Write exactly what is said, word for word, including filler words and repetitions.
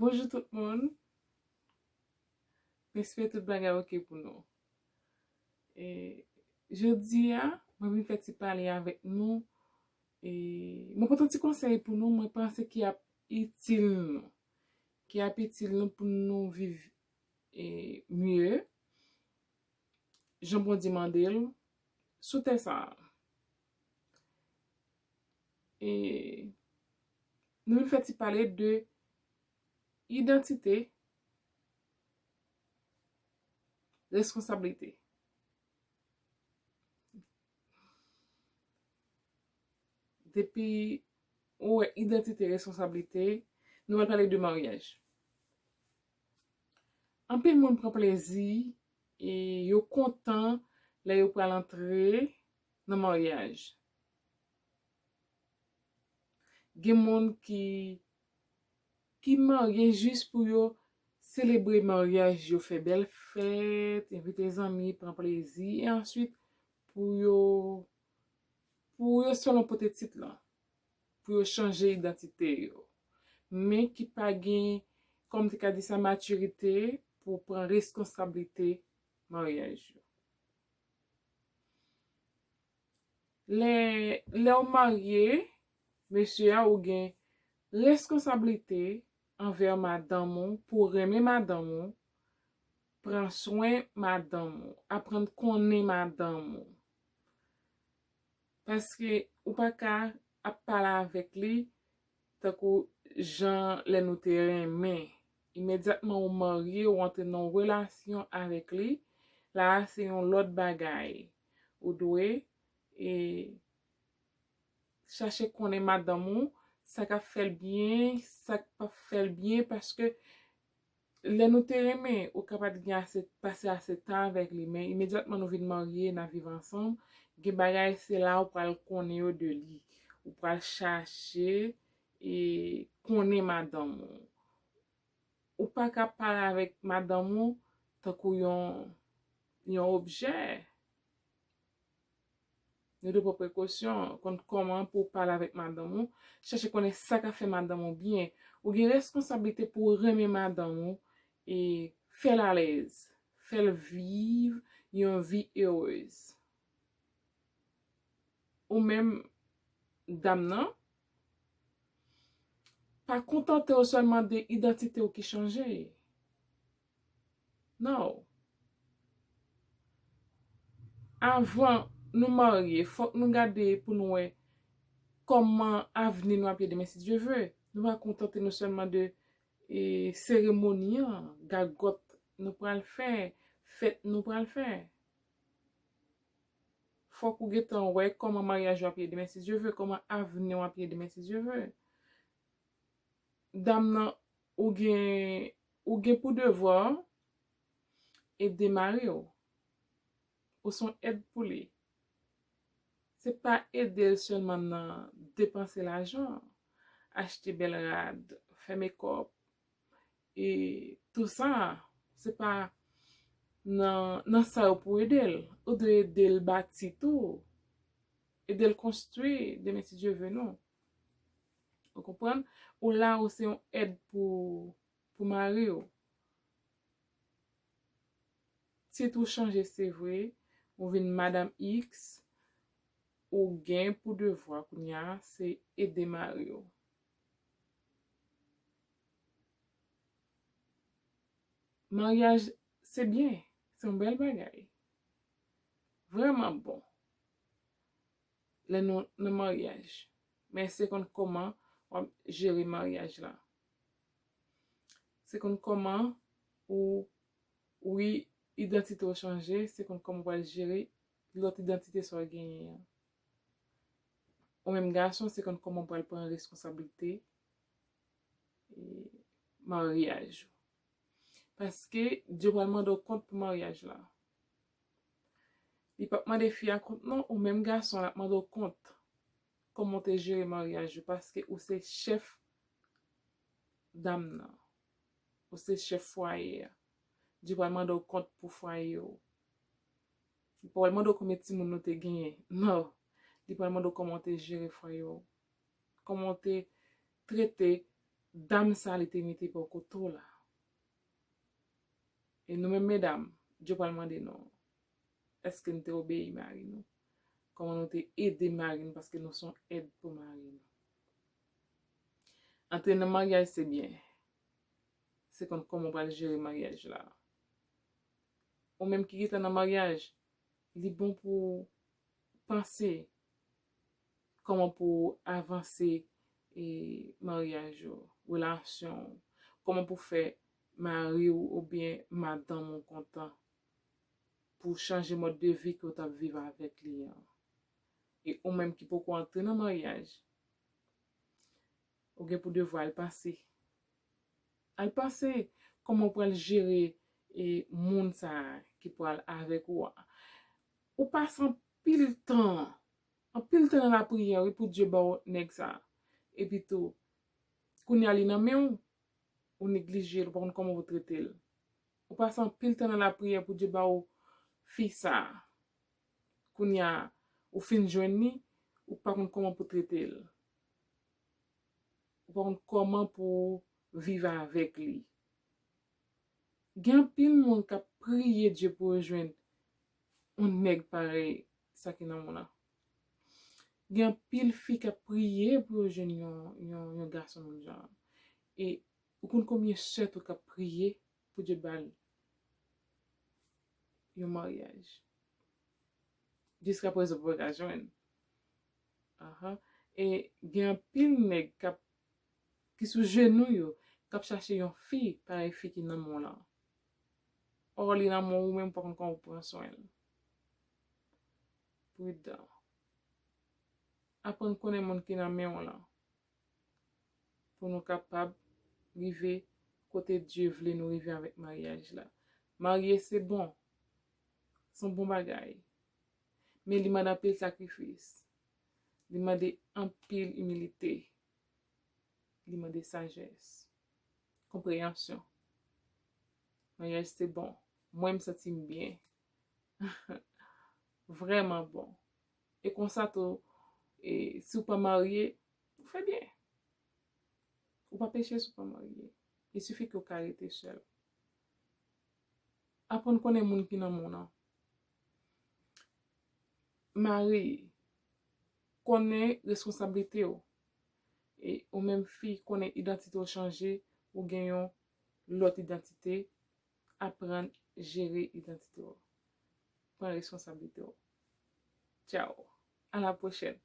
Bonjou tout moun. M espere tout bagay oke pou nou. E, jodi a, mwen vin fè ti pale avèk nou. E, mwen pote yon ti konsèy pou nou, mwen panse ki ap itil nou. Ki ap itil nou pou nou viv, e, mye. Jan Bondye mande l sou tè sa a. E nou vin fè ti pale de idantite, reskonsablite. Depi ou wè idantite, reskonsablite, nou pral pale de maryaj. Anpil moun pran plezi e yo kontan lè yo pral antre nan maryaj. Gen moun ki, ki marye jis pou yo selebre maryaj yo, fè bèl fèt, envite zanmi, pran plezi, e answit pou yo, pou yo selon pote tit lan, pou yo chanje idantite yo. Men ki pa gen, kòm te ka di sa, matirite pou pran reskonsablite maryaj yo. Lè, lè w marye, mesye a, ou gen reskonsablite anvè madanm ou, pou w renmen madanm ou, pran swen madanm ou, aprann konnen madanm ou. Paske ou pa ka ap pale avèk li tankou jan lè nou te renmen. Imedyatman ou marye, ou antre nan yon relasyon avèk li, la a se yon lòt bagay. Ou dwe, e, chache konnen madanm ou, sa k ap fè l byen, sa k p ap fè l byen, paske lè nou te renmen, ou ka pa t gen ase, pase ase tan avèk li, men imedyatman nou vin marye, n ap viv ansanm, gen bagay se la ou pral konnen yo de li. Ou pral chache e konnen madanm ou. Ou pa ka pale avèk madanm ou tankou yon, yon objè. Nou dwe pran prekosyon, konn kòman pou w pale avèk madanm ou, chache konnen sa k ap fè madanm ou byen. Ou gen reskonsablite pou w renmen madanm ou e fè l alèz, fè l viv yon vi erez. Ou menm, dam nan, pa kontante w sèlman de idantite w ki chanje. Non. Avan nou marye, fòk nou gade pou nou wè kòman avni nou ap ye demen, si Dye vle. Nou pa kontante nou sèlman de, e, seremoni an, gagòt nou pral fè, fèt nou pral fè. Fòk ou gentan wè kòman maryaj ou ap ye demen, si Dye vle, kòman avni w ap ye demen, si Dye vle. Dam nan, ou gen, ou gen pou devwa ede mari w. Ou se yon èd pou li. Se pa ede l sèlman nan depanse lajan, achte bèl rad, fè mekòp, e tou sa, se pa nan, nan sa yo pou ede l. Ou dwe ede l bati tou. Ede l konstwi demen, si Dye vle, non. Ou konprann? Ou la, ou se yon èd pou, pou mari w. Tit ou chanje, se vre, ou vin madanm X, ou gen pou devwa kounye a, se ede mari w. Maryaj, se byen, se yon bèl bagay. Vrèman bon. Lè nou nan maryaj. Men se konn kòman w ap jere maryaj la. Se konn kòman ou, wi, idantite w chanje, se konn kòman w pral jere lòt idantite sa w genyen an. Ou menm gason, se konn kòman w pral pran reskonsablite, e, maryaj ou. Paske Dye pral mande w kont pou maryaj la. Li p ap mande fi a kont non, ou menm gason, l ap mande w kont kòman w te jere maryaj ou, paske ou se chèf dam nan. Ou se chèf fwaye a. Dye pral mande w kont pou fwaye w. Li pa pral mande w konbyen timoun nou te genyen. Non. Li pral mande w kòman w te jere fwaye w. Kòman w te trete Dam sa li te mete bò kote w la. E nou menm medam, Dye pral mande nou, èske n te obeyi mari nou? Kòman nou te ede mari nou, paske nou se yon èd pou mari nou? Antre nan maryaj se byen. Se konn kòman w pral jere maryaj la. Ou menm ki gentan nan maryaj, li bon pou w panse kòman pou w avanse e maryaj ou, relasyon w, kòman pou w fè mari w oubyen madanm ou kontan, pou w chanje mòd de vi ke w t ap viv avèk li an. E ou menm ki poko antre nan maryaj, ou gen pou devwa al panse. Al panse kòman w pral jere e moun sa a ki pral avèk ou a. Ou pase anpil tan, anpil tan nan lapriyè, wi, pou Dye ba w nèg sa a. Epi tou, kounye a li nan men w, ou neglije l, ou pa konn kòman pou w trete l. Ou pase anpil tan nan lapriyè pou Dye ba w fi sa a. Kounye a, ou fin jwenn li, ou pa konn kòman pou w trete l. Ou pa konn kòman pou w viv avèk li. Gen anpil moun k ap priye Dye pou yo jwenn yon nèg parèy sa ki nan men w lan. Gen anpil fi k ap priye pou yo jwenn yon, yon, yon gason menm jan an. E ou konn konbyen sè tou k ap priye pou Dye ba l yon maryaj? Jiskaprezan, ou pa ka jwenn. Ahan. E gen anpil nèg k ap, ki sou jenou yo, k ap chache yon fi parèy fi ki nan men w lan. Ò, li nan men w, ou menm ou pa konn kòman pou pran swen l. Pridan. Aprann konnen moun ki nan men w lan, pou nou kapab rive kote Dye vle nou rive avèk maryaj la. Marye se bon. Se yon bon bagay. Men li mande anpil sakrifis. Li mande anpil imilite. Li mande sajès. Konpreyansyon. Maryaj se bon. Mwen, m santi m byen. Vrèman bon. E konsa tou, e, si w pa marye, ou fè byen. Ou pa peche si w pa marye. Il sifi ke w ka rete sèl. Aprann konnen moun ki nan men w lan. Mari, konnen responsablite w. E ou menm fi, konnen idantite w chanje, ou gen yon lòt idantite, aprann jere idantite w. Pran responsablite w. Tchao. A la pwochèn.